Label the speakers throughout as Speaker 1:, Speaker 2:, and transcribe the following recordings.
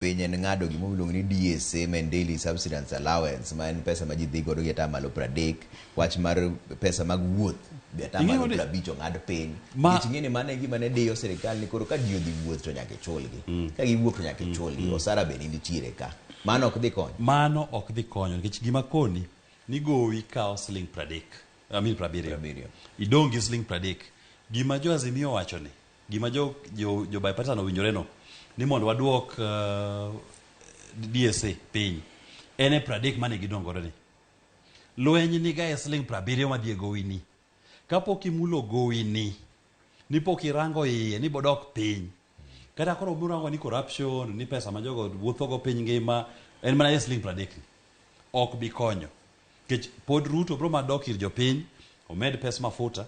Speaker 1: Piny en ng'ado gima iluongo ni DSA ma en Daily Subsistence Allowance ma en pesa ma ji dhi godo gi atamalo 30. Wach mar pesa mag wuoth be atamalo 50 ong'ad piny. Nikech ing'e ni mano e gima ne diyo sirikal ni koro ka ji odhi wuoth to nyaka ichulgi. Ka giwuok to nyaka ichulgi. Osara be nitiere ka. Mano ok dhi konyo.
Speaker 2: Mano ok dhi konyo nikech gima koni ni gowi kawo siling 30. I mean 70.
Speaker 1: 70.
Speaker 2: Idong' gi siling 30. Gima jo Azimio owacho ni Gima jo, jo, jo bipartisan owinjore no ni mondo waduok DSA piny en e 30 mane gidong' godo ni. Lweny niga e siling 70 madhi e gowi ni. Kapok imulo gowi ni, ni pok irango iye ni bodok piny. Kata koro murango ni corruption, ni pesa ma jogo wuothogo piny ngima, en mana e siling 30 ni. Ok bi konyo. Nikech pod Ruto bro mana dok ir jopiny, omed pes mafuta,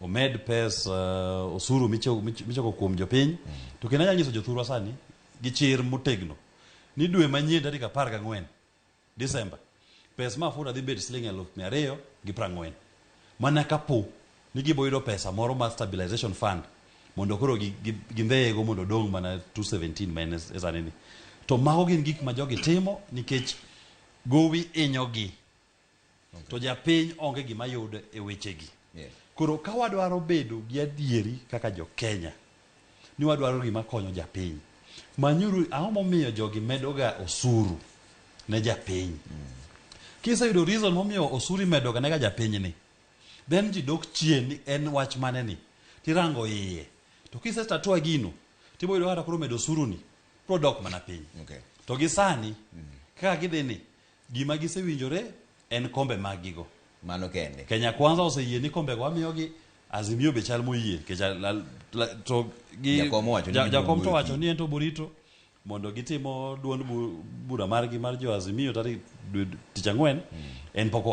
Speaker 2: omed pes osuru michoko kuom jopiny. To kendo anyalo nyiso jothurwa sani gi chir motegno ni dwe manyien tarik 14 Desemba pes mafuta dhi bet siling 240,000 mana kapo ni gibo yudo pesa moro mar stabilization fund mondo koro gindheyego mondo odong' mana 217 ma en e sani ni. To mago gin gik ma jogi timo nikech gowi inyogi. To japiny onge gima yudo e wechegi. Koro ka wadwaro bedo gi adieri kaka jo Kenya ni wadwaro gima konyo japiny, manyuru ang'o momiyo jogi medoga osuru ne japiny. Kiseyudo reason momiyo osuru imedoga nega japiny ni, then ji dok chien ni en wach mane ni, tirango iye. To kise tatua gino, tibo yudo kata koro medo osuru ni, bro dok mana piny. To gi sani, kaka gidhi ni, Gima gisewinjore en kombe mag gigo.
Speaker 1: Mano kende.
Speaker 2: Kenya Kwanza oseyie ni kombego wamiyogi, Azimio be chal moyie nikech to gi
Speaker 1: Jakom owacho ni gibiro
Speaker 2: Jakom to
Speaker 1: wuoyo
Speaker 2: owacho
Speaker 1: kiny.
Speaker 2: ni en to borito mondo gitimo duond bura margi mar jo Azimio tarik dwe tich ang'wen en pok.